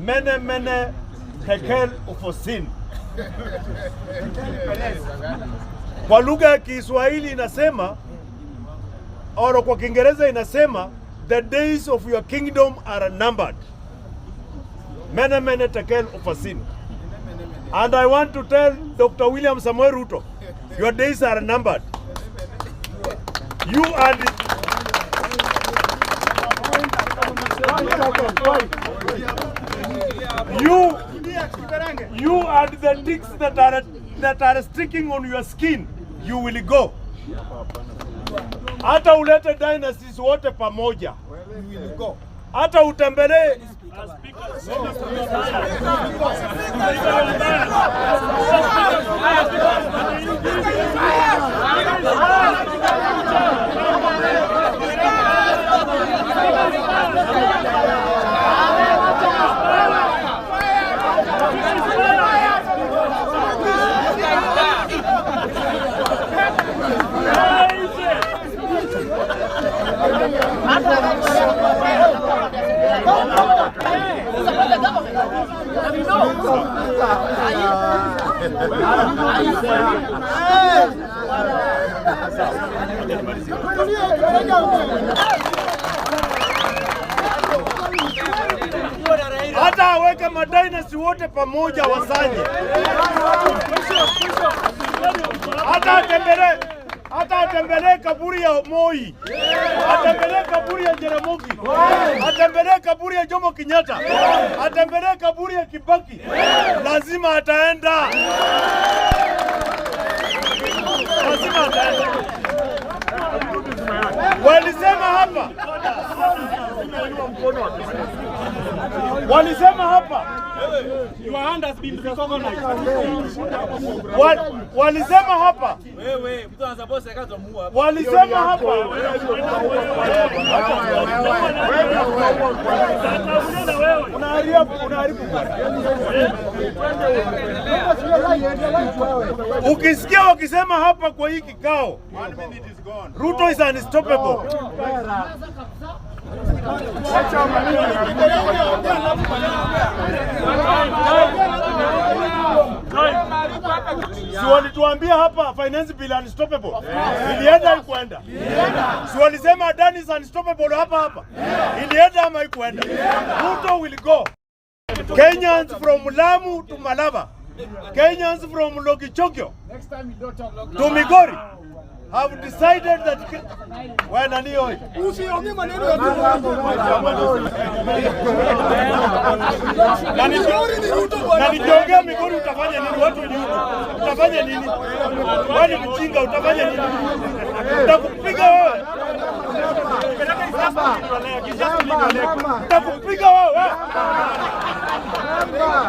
Mene mene tekel upharsin. Kwa lugha ya Kiswahili inasema or kwa Kiingereza inasema, "The days of your kingdom are numbered." Mene mene tekel upharsin. And I want to tell Dr. William Samoei Ruto, your days are numbered. You and you and the ticks that are sticking on your skin, you will go. Hata ulete dynasties wote pamoja, hata utembelee. Hata aweke madynasty wote pamoja wasanye, hata atembelee kaburi ya Moi, atembelee kaburi ya Jaramogi, atembelee kaburi ya Jomo Kenyatta, atembelee kaburi ya Kibaki, lazima ataenda, lazima ataenda. Walisema hapa, walisema hapa. Your hand has been recognized. Walisema hapa, Wewe, mtu anasupport serikali tutamuua hapa. Walisema hapa, unaharibu, unaharibu. Ukisikia wakisema hapa kwa hii kikao, "Ruto is unstoppable." Si walituambia hapa finance bill unstoppable? Ilienda, ikuenda? Si walisema Adani is unstoppable hapa hapa? Ilienda ama ikuenda? Ruto will go. Kenyans from Lamu to Malaba, Kenyans from Lokichokio to Migori have decided that. Wewe nani oi? Usiongee maneno ya Migori ni Ruto Na bwana. nikiongea Migori utafanya nini? Watu ni Ruto. Utafanya nini? Wewe ni mjinga, utafanya nini? Utakupiga wewe. Utakupiga wewe.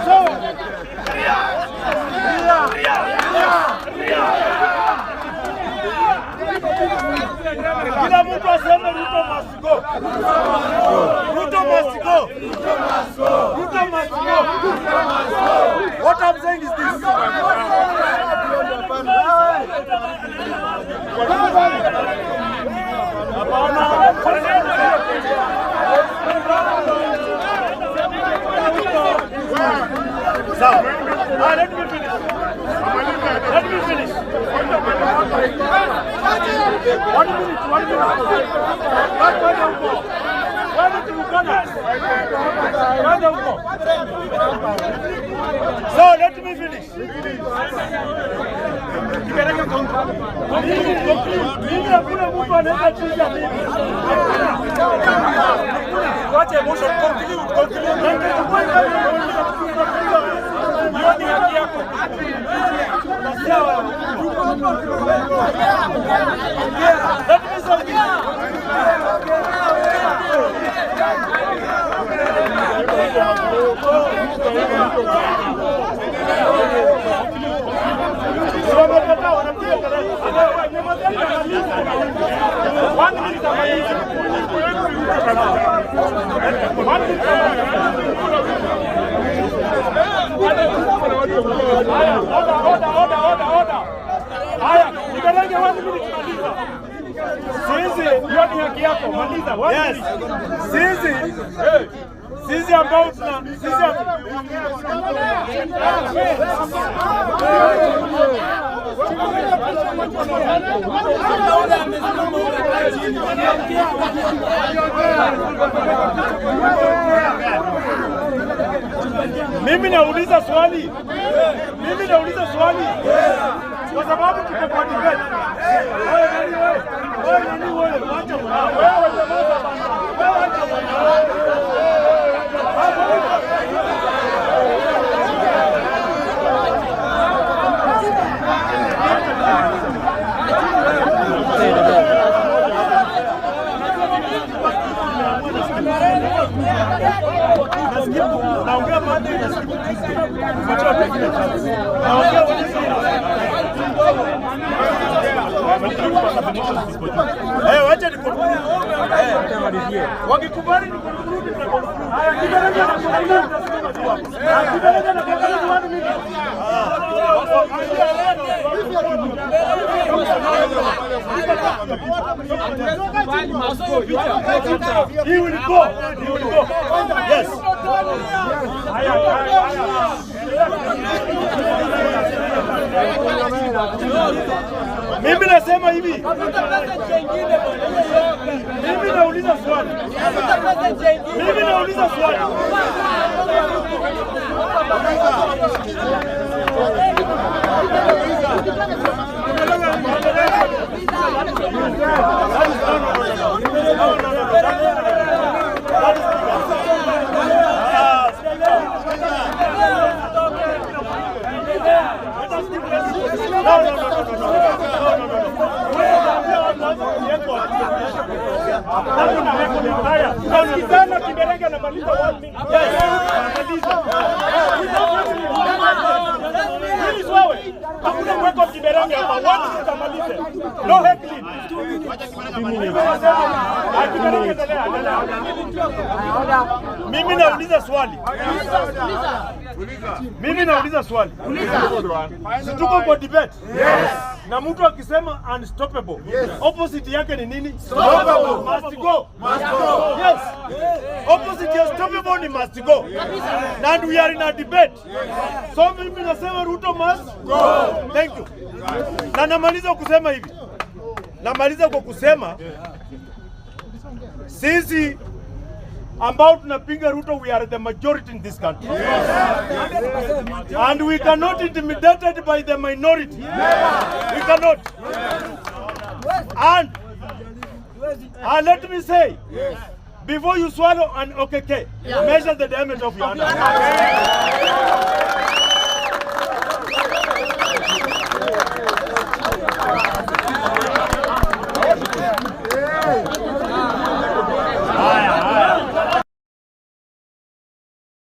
So kila mtu aseme, "Ruto must go. Ruto must go. Ruto must go." What I'm saying is this. Sawa. Ah, let me finish. Let me finish. One minute, one minute. Kwenda huko. Kwenda Turkana. Kwenda huko. So let me finish. Mimi hakuna mtu anaweza chinja mimi. Hakuna. Wacha emotion, conclude, conclude. Na nitachukua. Hiyo ni haki yako. Let me say this. Si wamekataa, wanapiga kelele. One minute amalize. One minute amalize. Haya, order, order, order, order, order. Haya, Kiberenge, one minute, maliza. Sisi Hiyo ni haki yako, maliza. One Yes. minute. Sisi Sisi ambao tuna sisi Mimi nauliza swali. Mimi nauliza swali. Kwa sababu tuko kwa debate. Wewe nani wewe? Wewe nani wewe? Wacha bwana. Wewe jamaa bwana. Wewe acha bwana. Naongea Monday na skip Tuesday. Patia watu wengine chance. Naongea Wednesday na wacha ni conclude. Wakikubali ni conclude, tuna conclude. Haya, Kiberenge na conclude, tutasema tu hapo. Kiberenge na conclude 1 minute. He will go. He will go. Yes. Haya, haya, haya. Mimi nasema hivi. Mimi nauliza swali. Mimi nauliza swali. No, no, no, no. That is No, no, no, no, no, no, no, no, no, no. Haya, tunasikizana. Kiberenge anamaliza 1 minute. Yes, anamaliza. Please wewe. Hakuna kuweka Kiberenge hapa. 1 minute amalize. No heckling. Ah, Kiberenge endelea, endelea. Mimi nauliza swali. Mimi nauliza swali. Si tuko kwa debate? Yes. Na mtu akisema unstoppable, opposite yake ni nini? Stoppable. Must go. Must go. Yes. Opposite ya stoppable ni must go. And we are in a debate. So mimi nasema Ruto must go. Thank you. Na namaliza kusema hivi. Namaliza kwa kusema sisi ambao tunapinga Ruto, we are the majority in this country. And we cannot intimidated by the minority. We cannot. And let me say, before you swallow an OKK, measure the diameter of your hand.